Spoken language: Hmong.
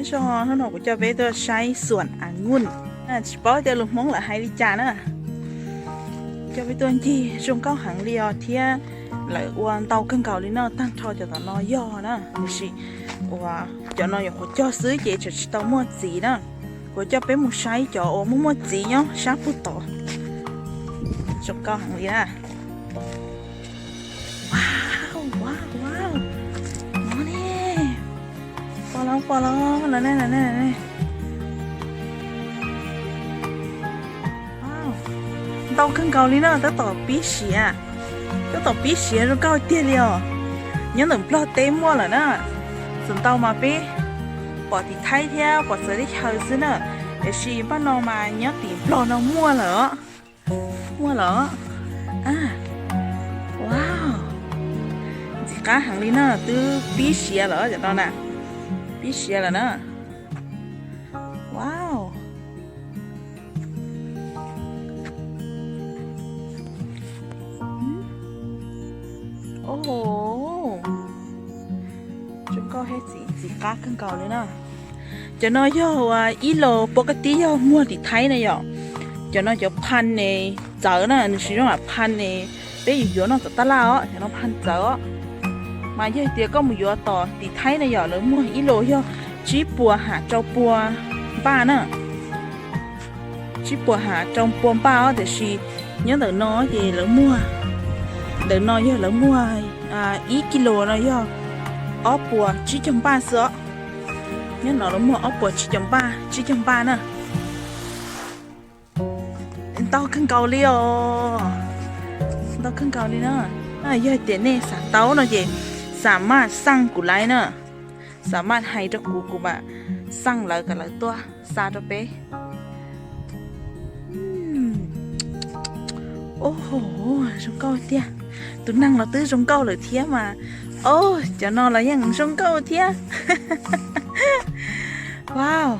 Zog hnub no kuv coj peb tuaj saib xuam a nguj. Tsis paub tias lus Hmoob lawv hais li cas na. Coj peb tuaj ncig zoo nkauj heev li os thiab. Lawv ua ntau kawg nkaus li no, tag nrho cov tom no yog na, tiam sis uas cov no yog qhuav cog xwb ces tseem tsis tau muaj txiv na. Kuv coj peb mus saib cov uas muaj muaj txiv nyob sab puag tod. Zoo nkauj heev li na. Wow, wow, wow. No ne. Pom los, pom los, los ne, los ne, los ne. Wow. Ntau kawg nkaus li na, tab tom pib siav. Tab tom pib siav zoo nkauj tiag li os. Nyob ntawm Nplog teb muaj lawm na. Txawm ntau mas peb pom tim Thaib thiab pom txawv teb chaws xwb na. Tiam sis npaj no mas nyob tim Nplog no muaj lawm os. Muaj los? Wow, ntxim qab heev li na, twb pib siav lawm cov no na. Pib siav lawm na. Wow. Zoo nkauj thiab ntxim qab kawg nkaus li na. Cov no yog uas ib los pov ka tib yog muag tim Thaib na yom. Cov no cov phan ne txawv na, nws siv zoo lam phan ne, peb yuav yuav noj tom tab laj os, cov no phan txawv os. Mas yog tias koj mus yuav tom tim Thaib na yom, lawv muag ib los yog tsib puas ham rau pua npaj na. Tsib puas ham rau pua npaj os, tiam sis nyob ntawm no ces lawv muag, ntawm no yog lawv muag ib kis lus no yog ob puas tsib caug npaj xwb os. Nyob no lawv muag ob puas tsib caug npaj, tsib caug npaj na. Ntau kawg nkaus li os. Ntau kawg nkaus li na. Yog tias nej xav tau no ces xam maj xaj kuv laiv na. Xam maj hais rau kuv, kuv mam xaj lawv kom lawv tuaj xa rau peb. Ub, zoo nkauj tiag. Tus neeg los twb zoo nkauj lawm thiab mas. Ub, cov no los yeej zoo nkauj thiab. Wow,